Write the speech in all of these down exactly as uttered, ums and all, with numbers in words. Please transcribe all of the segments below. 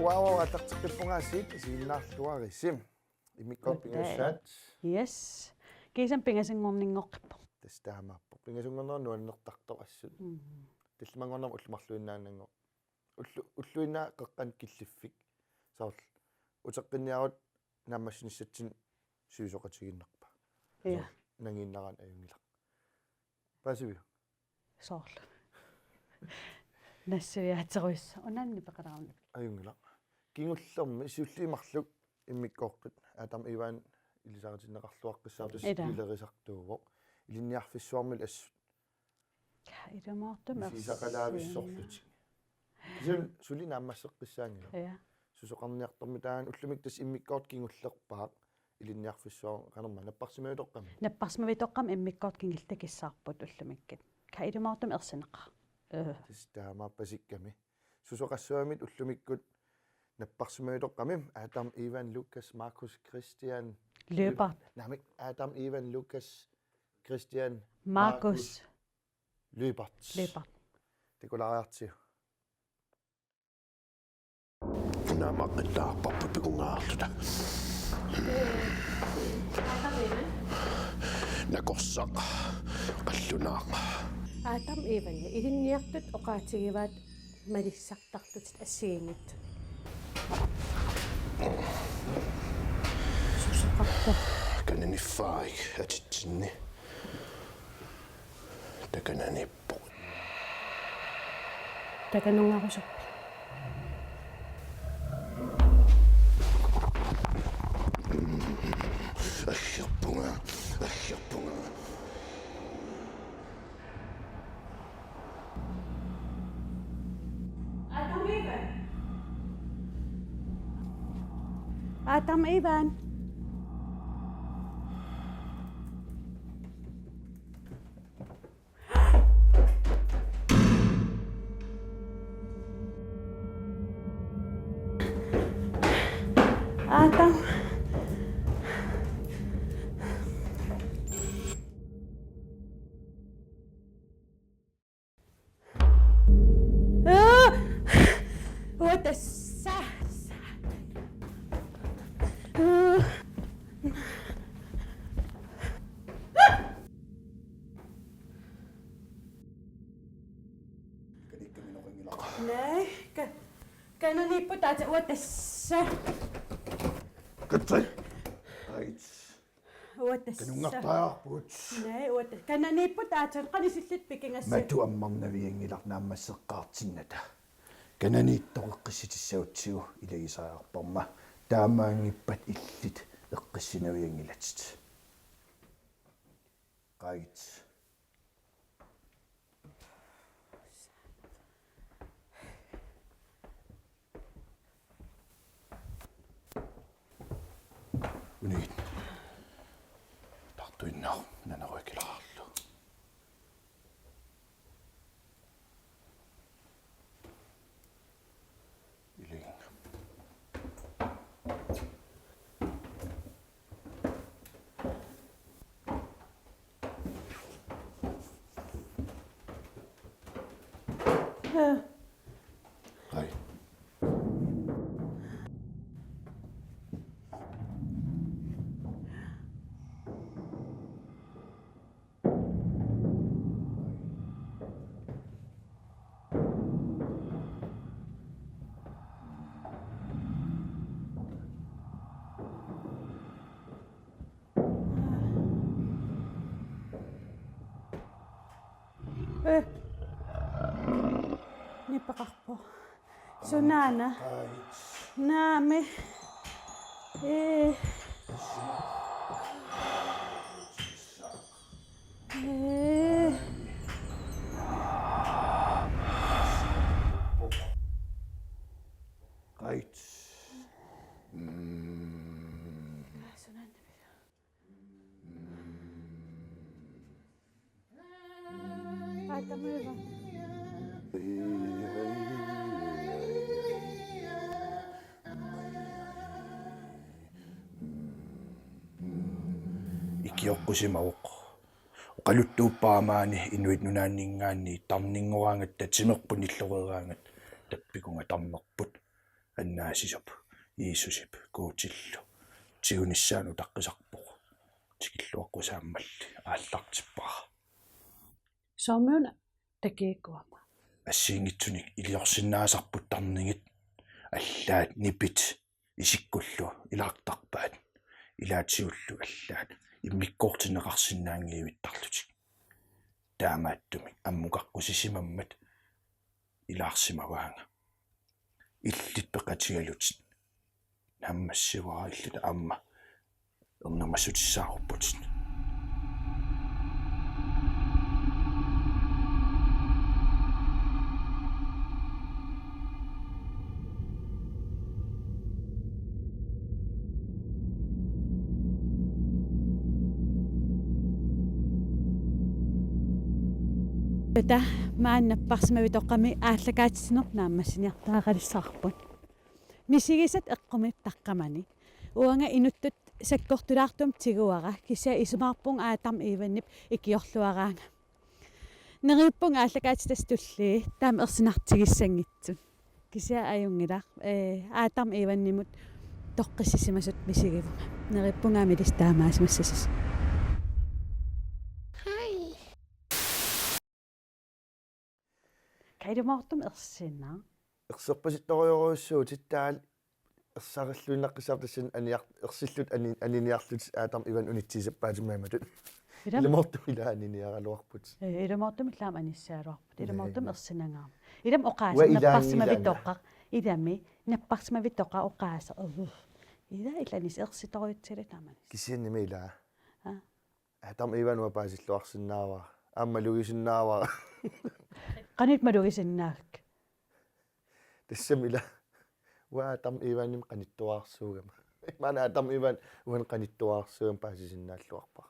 Wow, aallarteqqippunga aasiit isiginnaarluarisi. Immikkoortut pingasut. Yes. Kiisami pingasunngorninngoqqippoq. Tassa taamaappoq. Pingasunngorneq nuannertartoq assut. Mm. Tallimanngornermi ullut marluinnaannanngorneq. Ullu-, ulluinnaq qeqqani killiffik. Soorlu uteqqinniarutta naammassinissatsinnut sivisoqatigiinnarpaa. Ja. Soorlu nangiinnaraanni ajunngilaq. Paasiviuk? Soorlu. Nassuiaaterujussuaq. Unaanni peqalaarneq. Ajunngilaq. Kingullermi siulliit marluk immikkoortut Adam Ivan ilisaritinneqarluaqqissaartut. Ila. Ilerisartuuvoq. Ilinniarfissuarmilu assut. Ilumoortumik. Misigisaqalaavissorlutik. Kisianni suli naammasseqqissaanngilaq. Ja. Susoqarniartormi taanna ullumikkut tassa immikkoortoq kingullerpaaq ilinniarfissuaq qanormaa napparsimmavitoqqami. Napparsimmavitoqqami immikkoortoq kingulliit takissavarput ullumikkut. Ka ilumoortumik ersineqaaq. Øh. Tassa taamaappasikkamik. Susoqassuarmit ullumikkut napparsimmavitoqqami Adam Ivan Lukas Markus Christian Lyberth. Naamik Adam Ivan Lukas Christian Markus. Markus. Lyberth. Lyberth. Takulaariartigu. Naamaqqittaarparput pikungaarluta. Nakorsaq qallunaaq. Adam Ivan ilinniartut oqaatigivaat malissartarlutik assigiinngitsut. Susoqarpoq. Kananiffarik atitsinni. Takananiippoq. Takanungarusuppit. Aggerpunga, aggerpunga. Adam Ivan. Adam Ivan. Adam. Uanga tassa. Naa, ka-, kananiipput aatsaat uanga tassa. Katri. Ait. Uanga tassa. Kanungartariaqarpugut. Naa, uanga tassa. Kananiipput aatsaat qanoq isillutit pikingassat. Matu ammarnavianngilaq naammasseqqaartinnata. Kananiittoq eqqissitissagatsigu ilagisariaqarparma. Taamaanngippat illit eqqissinavianngilatit. Qaagit. Unigit. Tartuinnaq naneruikilaarlu. Ilinga. Hai. Ee. Nipeqarpoq. Sunaana. Naamik. Ee. Ee. Qait. Mm. Sunaana. Ikioqqusimavoq. Oqaluttuuppara maani Inuit Nunaanninngaanniit tarninngoraangatta timerput nilloreeraangat tappikunga tarnerput. annaasisup Jiisusip Guutillu tigunissaanut utaqqisarpoq. Tikilluaqqusaammalli aallartippara. Soormiuna takiikkuama. Assigiinngitsunik iliorsinnaasarput tarnigit, allaat nipit isikkullu ilaartarpaat, ilaatigullu allaat immikkoortinneqarsinnaanngivittarlutik. Taamaattumik ammukaqqusisimammat ilaarsimavaanga. Illit peqatigalutit naammassivara, illit aamma ernumassutissaarupput. Taava maanna napparsimavittoqqami aallakaatitsineq naammassiniartariaqalissavarput. Misigisat eqqumiit taqqamani. Uanga inuttut sakkortulaartumik tiguara, kisianni isumaqarpunga Adam Ivanip ikiorluaraangat. Neriuppunga aallakaatitassat tullii, taama ersinartigissanngitsut. Kisianni ajunngilaq, ee, Adam Ivanimut toqqissisimasutut misigivunga. Neriuppunga aamma ilissi taamaasimassasusi. Hej. Kan ilumoortumik ersinaa? Erserpasittorujorujussuutit taava ersarilluinnaqqissaarput, tassani aniar-, ersillutit ani-, aniniarlutit Adam Ivan unitsiisappaatimmat imatut. Ilami. Ilumoortumik ilaa aniniaraluarput. Ee, ilumoortumik ilaa aamma anissagaluarput. Ilumoortumik, ilaa, ilaa, ersinangaarmat. Ilami oqaaseq, uanga ilaanngilanga, napparsimavittoqaq. Ilami napparsimavittoqaq oqaaseq. Uu. Ilaa ilaa anis ersitorujussuulluni taamani. Kisiannimi ilaa. Aa. Adam Ivan uanga paasilluarsinnaavara. Aamma malugisinnaavara. Qanoq malugisinnaavit? Tassami ilaa. Uanga Adam Ivanimut qanittuararsuugama. Maanna Adam Ivan uannut qanittuararsuugama paasisinnaalluarpara.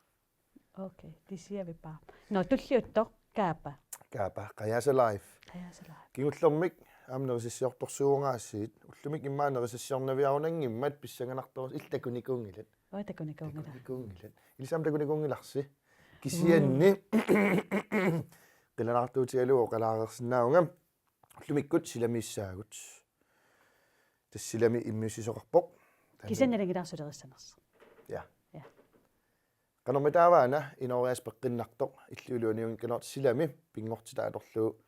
Okay, kisianni vipaa. Nå, tulliuttoq Kaapa. Kaapa, Qajaasa Live. Qajaasa Live. Kingullermik aamma nerisassiortorsuugaasiit. Ullumikkut immaqa nerisassiornaviarunanngimmat pissanganartorujussuit, illit takunikuunngilat. Oi, takunikuunngilara. Takunikuunngilat. Ilissi aamma takunikuunngilarsi. Kisianni. Mm. Qilanaartuutigalugu oqalaareersinnaavunga. Ullumikkut silamiissaagut. Tassa silami immiussisoqarpoq. Kisianni nalunngilara sulerissanersoq. Ja. Ja. Qanormitaava-una inooriaaseq peqqinnartoq, illit iluaniunngikkaluarlutit silami pinngortitaq atorlugu,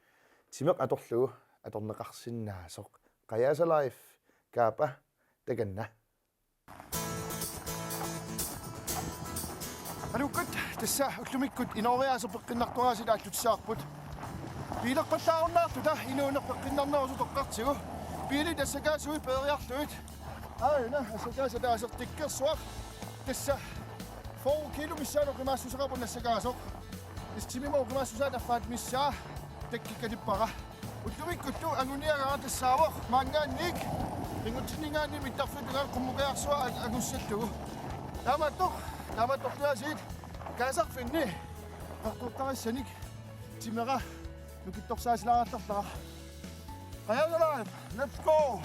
timeq atorlugu atorneqarsinnaasoq. Qajaasa Live, Kaapa, takanna. Aluukkut, tassa ullumikkut inooriaaseq peqqinnartoraasiit aallutissavarput. Biilerpallaarunnaarluta inuuneq peqqinnarnerusoq toqqartigu. Biilit assakaasuit peeriarlugit. Aajuna, assakaasaq ataaseq tikkersuaq. Tassa fyrre kilo missaanut oqimaassuseqarpoq assakaasoq. Tassa timimut oqimaassusaat affaata missaa takkukkallippara. Ullumikkut anguniagara tassaavoq maanngaanniit pinngutsinninngaanniit mittarfiup tungaanut qummukaarsuaq ag-, agussallugu. Taamaattoq, taamaattorliaasiit kaasarfinni qaqqortarissanik timera nukittorsaasilaarallarlara. Qajaasa Live, let's go!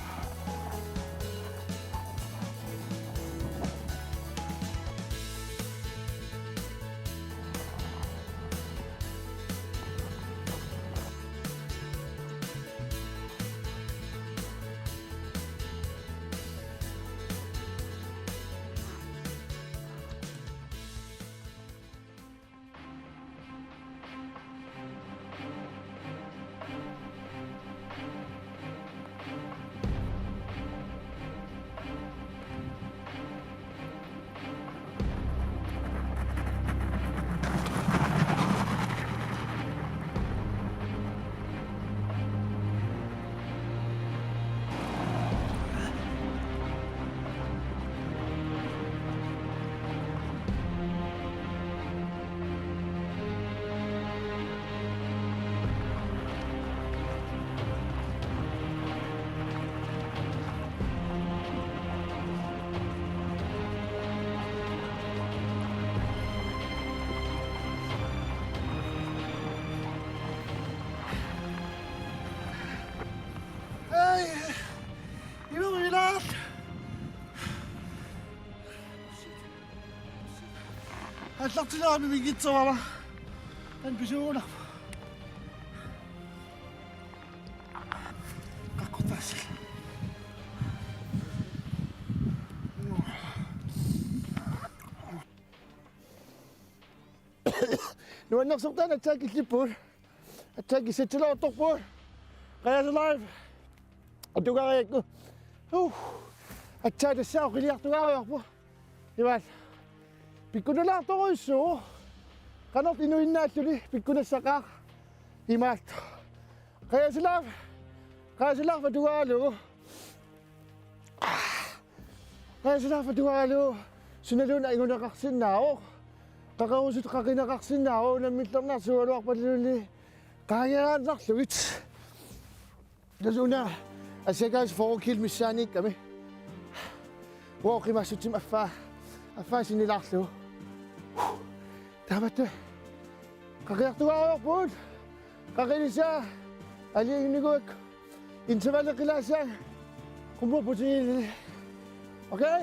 Hey! Ilugilaat! Aallartilaami minngitsavara. Tan pisuunaq. Qaqqortaassallugu. Nuannersortaani aatsaat killippugut. Aatsaat kissatsilaartorpugut. Qajasa Life. Atugariakku. Uh. Aatsaat tassa oqiliartugariarpu. Imaat. Pikkunalaartorujussuuvoq. Qanoq inuinnaalluni pikkunassaqaaq. Imaat. Qajasa Life. Qajasa Life atugaralugu. Qajasa Life atugaralugu. Sunaluunniit anguneqarsinnaavoq. Qaqerusutut qaqineqarsinnaavoq. Unammillernarsugaluarpalluunniit. Qaangiaannarlugit. Tassa una asakaas fyrre kilo missaaniikkami. Uoqimaassutsimik affaa. Affaa sinnilaarlugu. Taamatut. Qaqiartugariarpugut. Qaqilisaa. Alianiguak. Intervalleqilaassaanga. Qummut putigilli. Okay?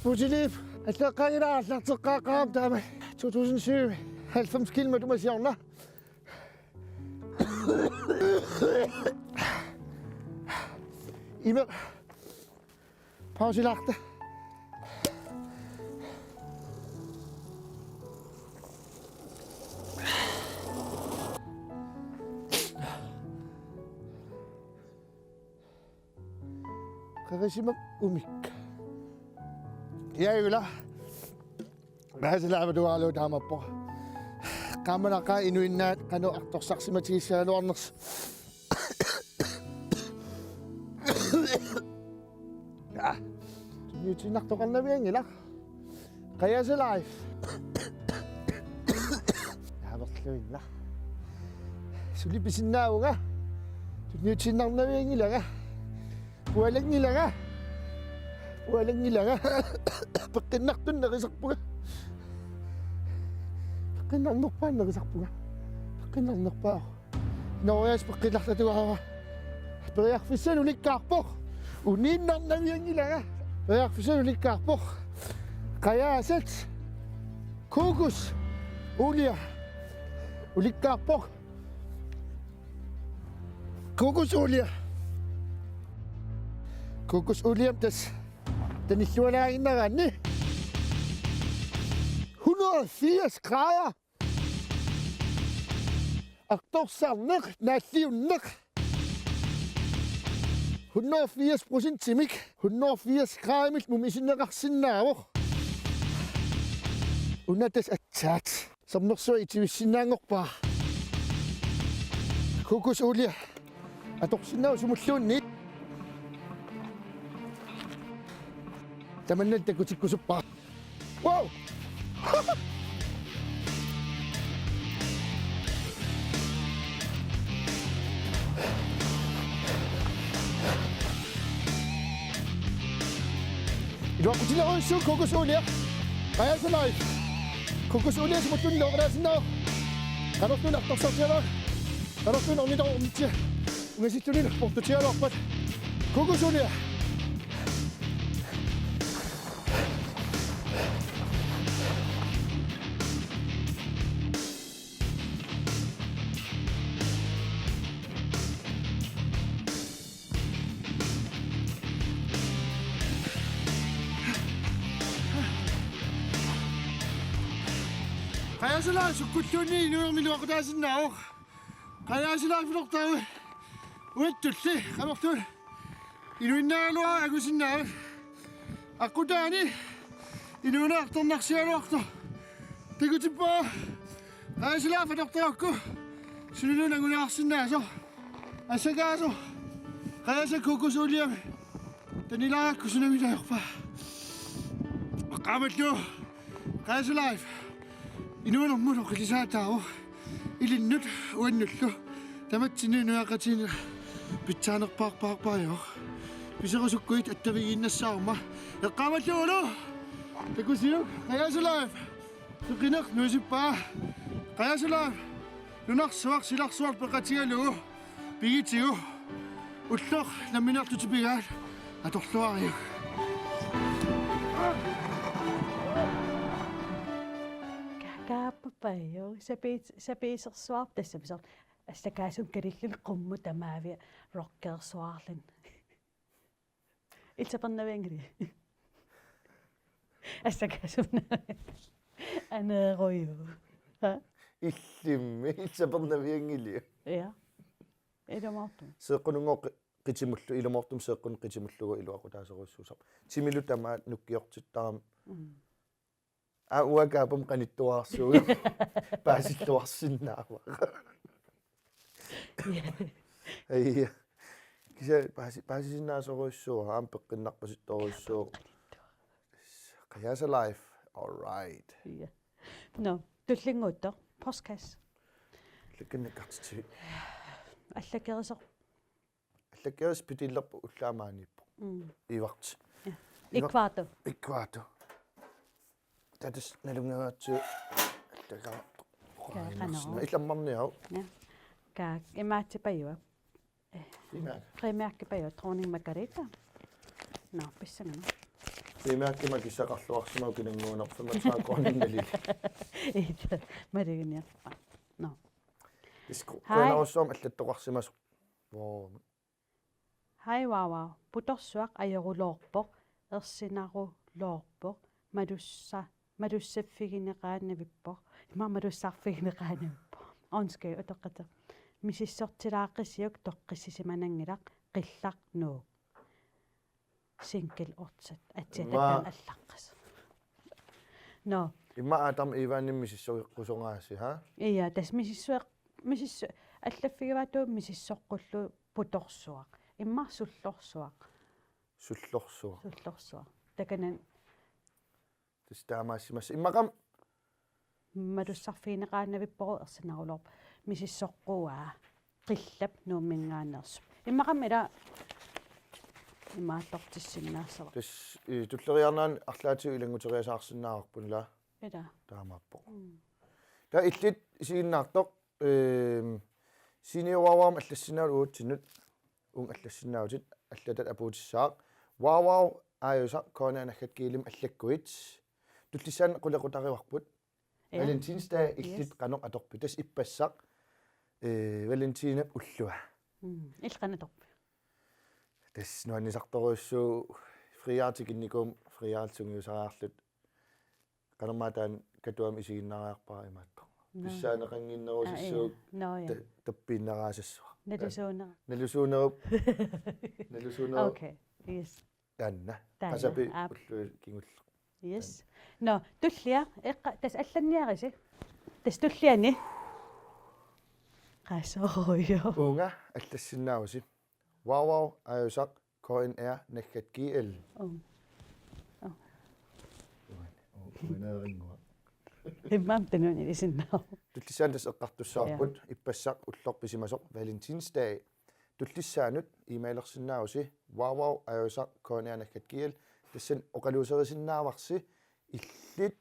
Putilip, allaqqaagila aallarteqqaaqqaarama taama two thousand syv, halvfems kilo matuma siorna. Imeq. Pausilaarta. Qerisima umik. Jaajula. Qajasa Life atugaralugu taamaappoq. Qaamanaqaaq inuinnaat qanoq artorsarsimatigissagaluarnersoq. Aa. Tunniutiinnartoqarnavianngilaq. Qajasa Life. Averluinnaq. Suli pisinnaavunga. Tunniutiinnarnavianngilanga. Pualanngilanga. Pualanngilanga. Peqqinnartunik nerisarpunga. Peqqinnarnerpaaq nerisarpunga. Peqqinnarnerpaaq. Norias peqqinnartatugaava. Periarfissat ulikkaarpoq. Uniinnarnavianngilanga. Periarfissat ulikkaarpoq. Qajasat. Kokosolie. Ulikkaarpoq. Kokosolie. Kokosolie tassa. Tanillualaaginnaraanni. Hundrede og firs grader. Artorsarneq, naalliunneq. Hundrede og firs procentimik, hundrede og firs gradimik mumisinneqarsinnaavoq. Una tassa aatsaat. Sermersuaq itivissinnaanngorpara. Kokosolie. Atorsinnaavoq sumulluunniit. Tamanna takutikkusuppara. Wow! Iluaqutilerujussuuvoq Kokosolie. Qajasa Life. Kokosolie sumulluunniit oqalaasinnaavoq. Qanorluunniit artorsartigaluaq. Qanorluunniit ornittoq ornittoq. Ungasilluni portutigaluarpat. Kokosolie. Qajasa Life sukkulluunniit inuunermi iluaqutaasinnaavoq. Qajasa Life-ilertarami. Uattulli, qanorluunniit. Inuinnaagaluaq angusinnaavat. Aqqutaani inuuneq artornarsigaluartoq. Takutippara. Qajasa Life atortarakku. Suliluunniit anguneqarsinnaasoq. Asakaasoq. Qajasa Kokosoliemi. Tanilaarakku sunamita ajorpa. Qaamallu. Qajasa Life. Inuunermut oqilisaataavoq ilinnut uannullu. Tamatsinnut nuaqatin pitsaanerpaarpaarpaajoq. Piserusukkuit attavigiinnassavarma. Eqqaamallugulu. Takusiuk, Qajaasu Live. Peqineq nuisippaa. Qajaasu Live. Nunarsuaq silarsuaq peqatigalugu. Pigitigu. Ulloq nammineerlutit pigaat atorluariuk. Kakaapapajo, sapiit-, sapiisersuarput tassami soorlu. Assakaasumik kalilluni qummut tamaavia rockersuarluni. Ilsapernavianngili. Assakaasumik. Aneeruju. Ha? Illimmi, ilsapernavianngili. Ja. Ilumoortumik. Seeqqununngooq qitimullu, ilumoortumik seeqqunut qitimullugu iluaqutaasorujussuusarpoq. Timilu tamaat nukkiortittarami. Mm. Aa, uanga kaapam qanittuarsuuvoq. Paasilluarsinnaavara. Ai. Kisianni paasi-, paasisinnaasorujussuuara, aamma peqqinnarpasittorujussuuvoq. Qajaasa Live. All right. Ja. Nå, tullinnguuttoq. Postkasse. Likkannikkartitsivik. Allakerisoq. Allakkeris pitiillerpoq ullaaq maaniippoq. Mm. Ivarti. Ja. Ivar-, Ikvaatu. Ikvaatu. Tatas nalunngaatsiu allakaartoq. Kaa qanoq. Illammarniau. Ja. Kaa imaatipajua. Frimærke. Frimærkepajua, Dronning Margrethe. Nå, pissanganaq. Frimærke makissaqarluarsimavoq kinannguunerput femogtredive kroner nalili. Ita, maluginiarpa. Nå. Isko. Hej. Kuanarussuam allattoqarsimasoq. Wow. Hej, Wawa. Putorsuaq ajoruloorpoq, ersinarulorpoq, malussa-, malussaffigineqaannavippoq. Ima malussarfigineqaannavippoq. Undskyld, utoqqatserpunga. Misissortilaaqqisiuk toqqissisimananngilaq, qillaq Nuuk. Single otte. Atsiaq. Ima- takan allaqqas. Nå. Ima Adam Ivanimik misissoqqusoraasi, ha? Ja, tassa misissoq-, misissoq-, allaffigivaatigut misissoqqullugu putorsuaq. Ima sullorsuaq. Sullorsuaq. Sullorsuaq. Takanani. Tassa taamaassimasoq. Immaqa malussarfigineqaannavippoq, ersinarulorpoq. Misissoqquaa. Qillap Nuumminngaanneersoq. Immaqami ila imaattortissinnaassavara. Tassa, eh, tulleriiaarnerani arlaatigut ilannguteriasaarsinnaavarput ila. Ila. Taamaappoq. Mm. Taava illit isiginnaartoq, ehm, Senior Wawaamut allassinnaavut uatsinnut, uunga allassinnaavutit, allatut apuutissaaq. Wawa aajusaq K N R naggat G L-imi allakkuit. Tullissaani qulequtarivarput. Ja. Valentinsdag illit. Yes. Qanoq atorpit? Tassa ippassaq, eh, Valentinap ullua. Mm, illit qanoq atorpit? Tassa nuannisartorujussuuvoq, friaartikinnikuummat friaartinngiusariarluta. Qanormaa taanna Katuami isiginnaariarpara imaattoq. Nå. Pissaaneqannginnerusassuuvoq. Aa, ja. Nå, ja. Ta-, tappiinnaraasassuaq. Nalusuunerup. Nalusuunerup. Nalusuunerup. Okay, yes. Taanna. Taanna. Qasapi. Aap. Ulluilu kingulleq. Yes. Taanna. Nå, tullia, eqqa-, tassa allanniarisi. Tassa tulliani. Qasorujo. Uunga allassinnaavusi. Wawa aajusaq K N R naggat G L. Oh. Oh. Uan-, u-, uanaarinngua. Immaqa tununilisinnaavoq. Tullissaani tassa eqqartussavarput. Ja. Ippassaq ulloq pisimasoq Valentinsdag. Tullissaanut e-mailersinnaavusi wawa aajusaq K N R naggat G L. Tassani oqaluuserisinnaavarsi illit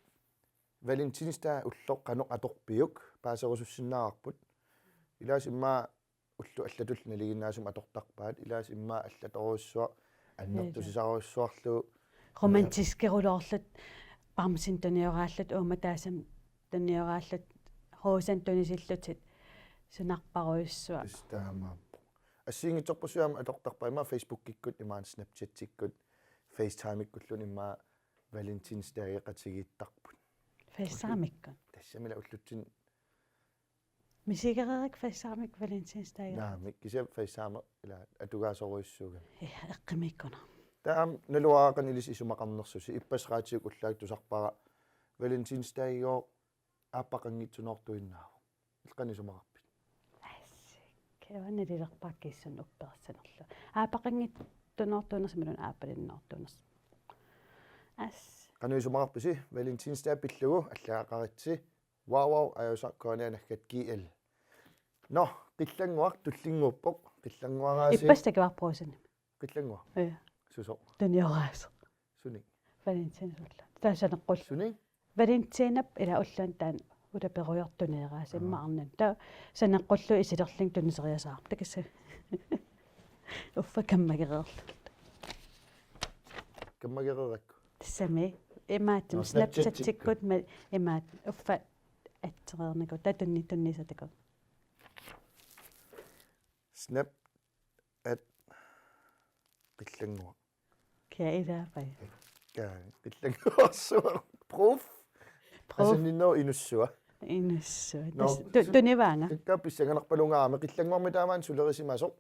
Valentinsdag ulloq qanoq atorpiuk, paaserusussinnaavarput. Ilaasa immaqa ullut allatulli nalinginnaasumik atortarpaat, ilaasa immaqa allatorujussuaq, annertusisarujussuarlugu. Romantiskeruloorluta, bamsinik tunioraalluta, uumataasami tunioraalluta, rosanik tunisillutit, sunarparujussuaq. Tassa taamaappoq. Assigiinngitsorpassuit aamma atortarpaat, immaqa Facebookikkut, imaluunniit Snapchatikkut, FaceTimekkulluunniit immaqa Valentinsdageqatigiittarput. FaceTimekkut. Tassami ila ullutsinni. Misigereerikka FaceTimekka Valentinsdage? Naamik, kisianni FaceTime ila atugaasorujussuugami. Ja, eqqumiikkunarpoq. Taava aamma naluara qanoq ilissi isumaqarnersusi, ippassaq radiukkut ullaakkut tusarpara Valentinsdagegooq aappaqanngitsunoortuinnaavoq. Illit qanoq isumaqarpit? Assik. Kæva nalilerpara kissun uppersanerlu. Aappaqanngitsunoortuunersoq imaluunniit aappalinnoortuunersoq. Assik. Qanoq isumaqarpisi Valentinsdag pillugu, allagaqaritsi? Wow, wow, ajusaq K N A naggat G L. Nå, Qillannguaq tullinnguuppoq, Qillannguaraasi. Ippassaq takuarput Brugsenimi. Qillannguaq. Ja. Susoq. Tunioraasoq. Sunik. Valentinap ulloq. Taava saneqqullugu. Sunik? Valentinap ila ulloq taanna ulaperujoq tunioraasoq. Aha. Immaarnan. Taava saneqqullugu isilerlunga tuniseriasaarpoq. Takuss'. Uffa kammagereerlugu. Kammagereerakku. Tassami. Imaattumik. Nå, Snapchatikkut. Snapchatikkut ma-, imaat uffa atsereernikuuvoq. Taava tunni-, tunniussatagut. Snap at Qillannguaq. Kia ilaapai? Kia Qillannguarsuaq. Proof. Proof. Asanninnerup inussua. Inussua. Nå, tas-, tu-, su-, tunivaanga. Ikka pissanganarpalunga aamma Qillannguarmi taamaanna sulerisimasoq.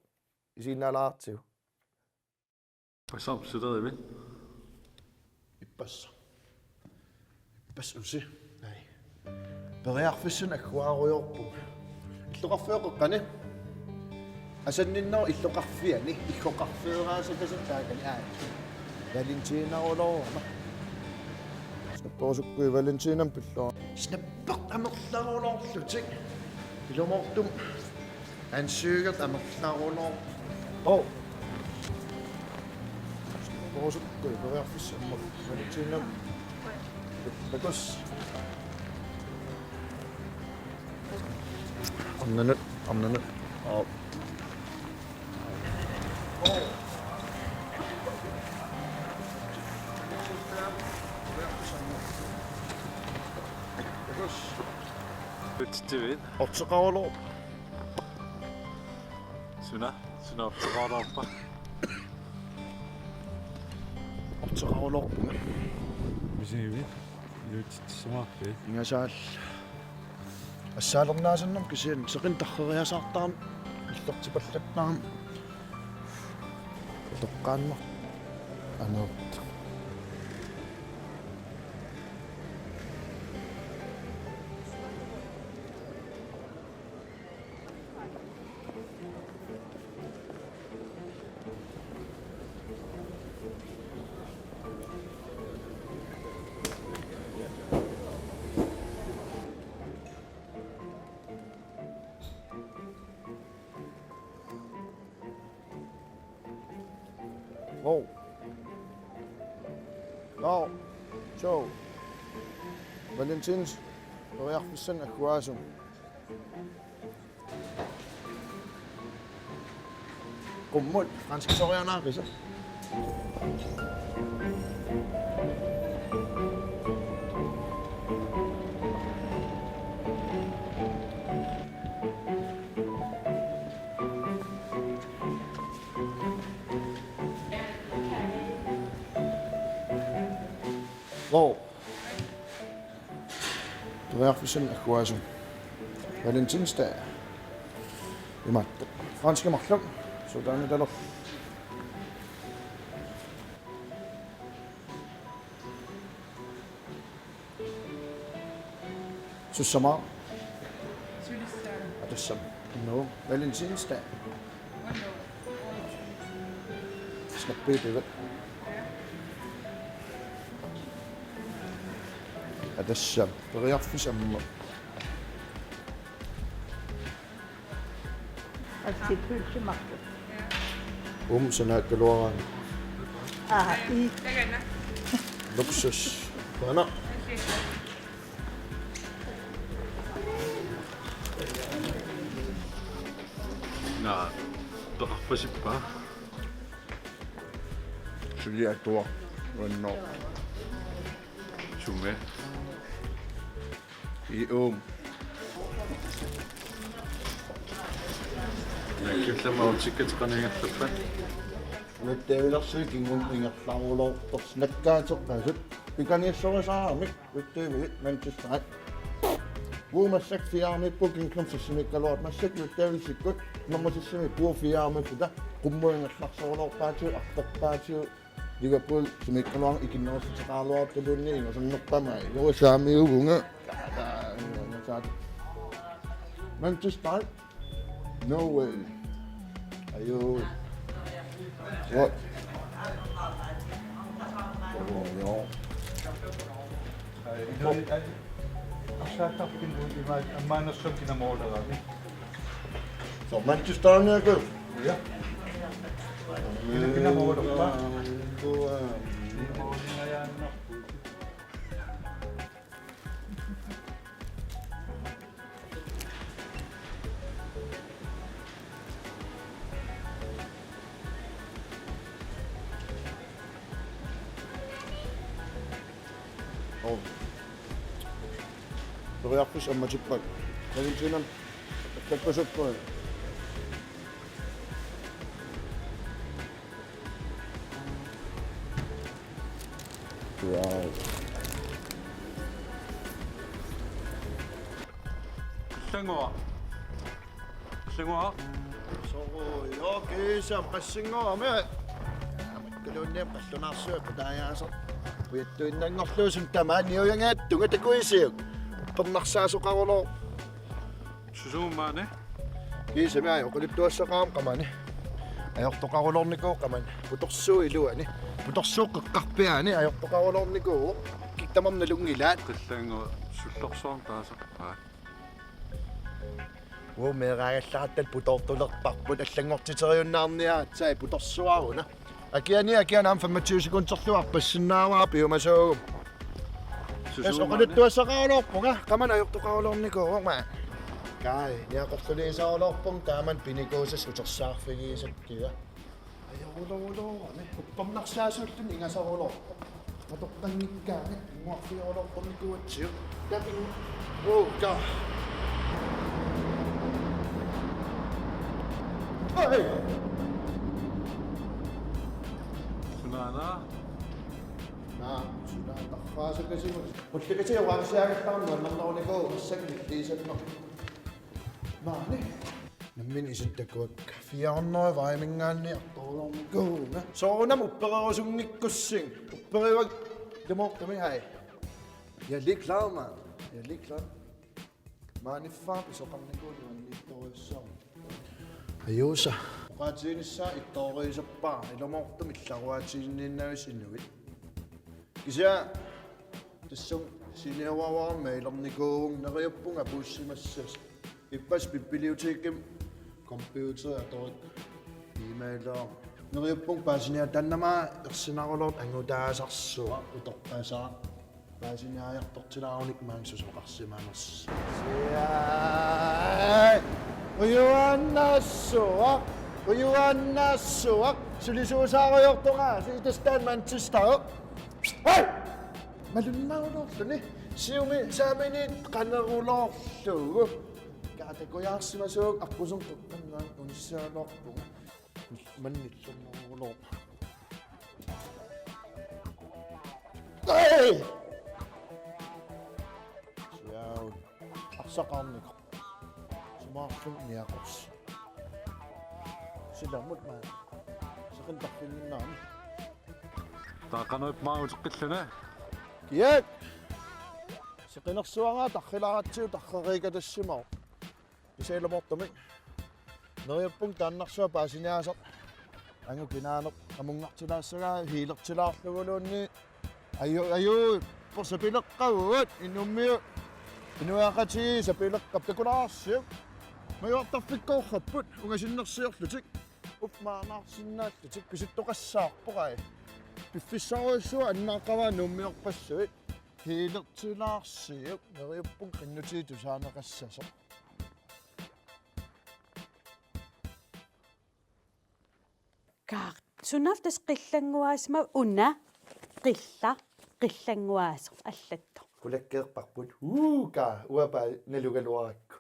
Isiginnaalaartigu. Ippassaq sulerivit? Ippassaq. Ippassaq usi. Ai. Periarfissanik agguaarujoorpunga. Illoqarfioqeqqani. Asanninnerup illoqarfiani. Illoqarfioraasakasittaakani aat. Valentinaruloorama. Snapperusukkuit Valentinamik pillugu. Snappeq amerlaruloorlutik. Ilumoortumik. Ansøgert amerlaruloorpoq. Hov. Snapperusukkuit periarfissammat Valentinamik. Takuss'. Arnanut, arnanut. Hov. Takuss'. Utsivit. Orteqarulor. Suna, suna orteqarulaarpa? Orteqarulaarpunga. Misigivit? Iluatsitsissumaarpit? Ingasaal. Assaalernaasannam kisianni seqineq tarreriasaartarami illertipallattaarami. Toqqaannaq. Aneertoq. Hov. Nå. Sjov. Valentins. Periarfissanik agguaassumik. Qummut, franskisorianaaqisa. Wow. Periarfissanik agguaassumik. Valentinsdag. Imaattoq. Franskit marluk. Suutaanngitsoq. Sussamaaq. Sulissaaq. Atassam. Nå, Valentinsdag. Snappiipivat. Atassam. Periarfissaq aamma. Altid pølsemarked. Uum, sanaakkaluaraanni. Aa, i. Luksus. Qujanaq. Naa, peqarpasippa? Suli atuaq uannut. Sumi? I uum. Nakkillamautikkat qanigarlappat. Uattaavilersuit kingun ingerlaruloortoq snakkaateqqasut. Pikaniassorisaaramik uattaaviit Manchester. Uuma massakkut firearmiipput King Kong sissimiikkaluartoq massakkut uattaaviit sikkut. Nummer sissimi puo firearmiipputa. Qummut ingerlarsoruloorpaatigut artorpaatigut. Liverpool semifinaleraluartoq ikinnerussuteqaraluartulluunniit ingasannerpamai. Uanga saamiuvunga. Manchester. No way. Ajo. What? Oh, no. Arsaaqqarpit uimaat ammaanersup kinamoorami. Soorlu Manchester United. Ja. Kina-, kinamoorpa. Kinamoorinajaannarput. Oh. Periarfissat ammatippaat. Argentinami takkasukkuit. Wow. Qilannguaq. Qilannguaq. Soorlu, joo, kiisa, qassinngorami. Amakkaluunniit qallunaarsuaq putaajaasaq. Pujattuinnanngorluusunga tamaani ujangaattunga takuisiuk. Uppernarsaasoqarulooq. Susuummaani? Kiisami ajoquluttuassaqarama qamani. Ajortoqaruloornikuuvoq qamani. Putorsuup iluani. Putorsuup qeqqarpiaani ajortoqaruloornikuuvoq. Kikkut tamarmik nalunngilaat. Qilannguaq sullorsuarmik taasarpaat. Uu, meeraagallaratta putoortulerparput allanngortiteriunnaarniaat, sai putorsuaruna. Akiani, akiani aamma femogtyve sekunderlugu arpassinnaavara piumasuuvoq. Susuummaani. Tassa oqaluttuassaqaruloorpunga, qamani ajortoqaruloornikuuvoq. Kai, niaqorluliisaruloorpunga, taamani pinikuusassi utersaarfigisakkit. Ajorulorulorami. Uppernarsaasuulluni ingasarulorpoq. Atoqqanngikkaangat pinnguarfiorulorpornikuuatsigu. Tapping. Oh, God. Hey! Sunaana? Naa, sunaana tarraasakasigut. Ullakatia orangeaagattaarmat annernerunikuu massakkut illiisanneq. Maani. Nammineq isittakkuakka fire hundrede vejiminngaanniit artoruloornikuuvunga. Soorunami uppererusunngikkussinga. Upperivara ilumoortumik, hej. Jeg er ligeglad, mand. Jeg er ligeglad. Maaniffaa pisoqarnikuuvoq nuanniittorujussuarmik. Ajuusa. Oqaatiginissaa ittooriisappaa ilumoortumik illaruaatiginniinnavisi inuit. Kisianni tassunga seniorvejimik mailernikuu neriuppunga puussimassasut. Ippassaq bibliotekimi computeri atorik e-maileq. Neriuppunga paasiniaasarama ersinarulortoq angutaasarsuaq utoqqasaaq. Paasiniaajartortilaarunik maanga susoqarsimanersoq. Siaa! Ujuaannassuaq! Ujuaannassuaq! Sulisuusaarujoortunga, sistastaan Manchester. Hej! Malunnarulorluni. Siumi saamini qanerulorlugu. Kaatakujaarsimasuuk aqqusunngortannaan unissaaluarpunga. Mannillornerulor. Hej! Siau. Arsaqarnikoq. Sumaarluni niaqorsi. Silamut maa. Seqinnersuarfinnginnaani. Taava qanoq ippa uteqqilluni? Kiak! Seqinersuaraa tarrilaratsigu tarreriikatassimavoq. Kisianni ilumoortumik. Neriuppunga taannarsuaq paasiniaasaq. Angut kinaaneq amunngartilaassagaa healertilaarluguluunniit. Aju, aju, por sapileqqavugut, inummiu. Inuiaqatigiit sapileqqapput takulaarsiuk. Majuartarfikkoorrapput, ungasinnersiorlutik. Upmaanaarsinnaallutik, pisuttoqassaarpoq ai. Piffissarujussuaq annaaqqavaa Nuummiorpassuit. Healertilaarsiuk, neriuppunga qinnutigit tusaaneqassasoq. Kaaq, sunaaffa tassa qillannguaasima una, qilla, qillannguaasoq allattoq. Qulakkeerparput. Uu, kaa, uanga paa nalugaluarakku.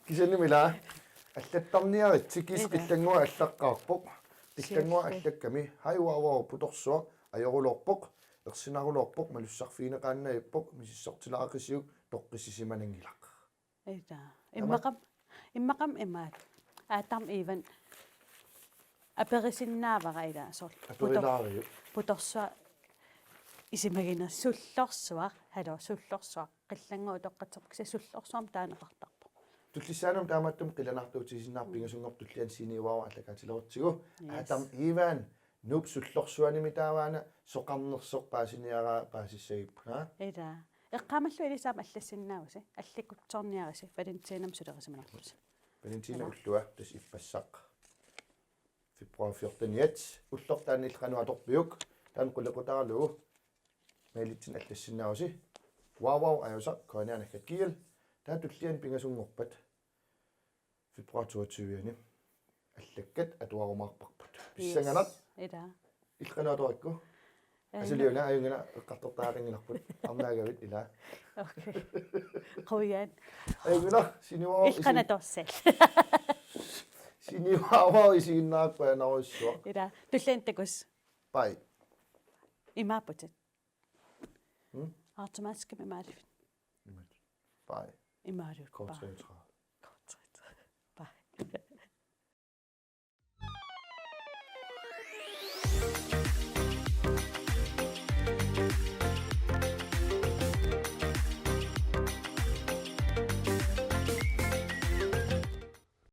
Kisiannimi ilaa. Allattarniaritsi kis Ilaa. Qillannguaq allaqqaarpoq. Qillannguaq Siulleq. Allakkami. Hej, uaavoq putorsuaq. Ajoruloorpoq. Ersinarulorpoq. Malussarfigineqaannavippoq. Misissortilaaqisiuk. Toqqissisimananngilaq. Ilaa. Aamma. Immaqam, immaqam imaat. Aattam Ivan aperisinnaavara ilaa soorlu. Aperilaariuk. Putor-, putorsuaq isumaginersoq sullorsuaq, haluu sullorsuaq, qillannguaq utoqqatserpoq kisianni sullorsuarmik taaneqartarpoq. Tullissaanut taamaattumik qilanaartuutigisinnaarput pingasunngorpat tulliani sceneruara aallakaatilerutsigu. Yes. Aattam Ivan, Nuup sullorsuanimi taavaana soqarnersoq paasiniaraa paasissagipput, haa? Ilaa. Eqqaamalluarisi aamma allassinnaavusi, allakutsoorniarisi Valentinamut sulerisimanerlusi. Valentina ullua tassa ippassaq. Februar fjorteniat ullortaani illit qanoq atorpiuk, taanna qulequtaralugu mailitsinni allassinnaavusi. Wow, wow, ajusaq, K N R naggat G L. Taava tulliani pingasunngorpat februar toogtyve-ani allakkat atuarumaarparput. Pissanganaq. Yes. Ila. Illit qanoq atorakku? Asiliuna ajunngilaq, eqqartortariaqanngilarput. Arnaagavit ila. Okay. Qujan. Ajunngilaq, siniuaavoq. Illit qanoq atorsiuk? Siniuaavoq isiginnaarput anarussuaq. Ila. Tulliani takuss. Bye. Imaapputit. Hmm? Automatiskimik imaalivit. Bye. Imaalivit. K treogtredive.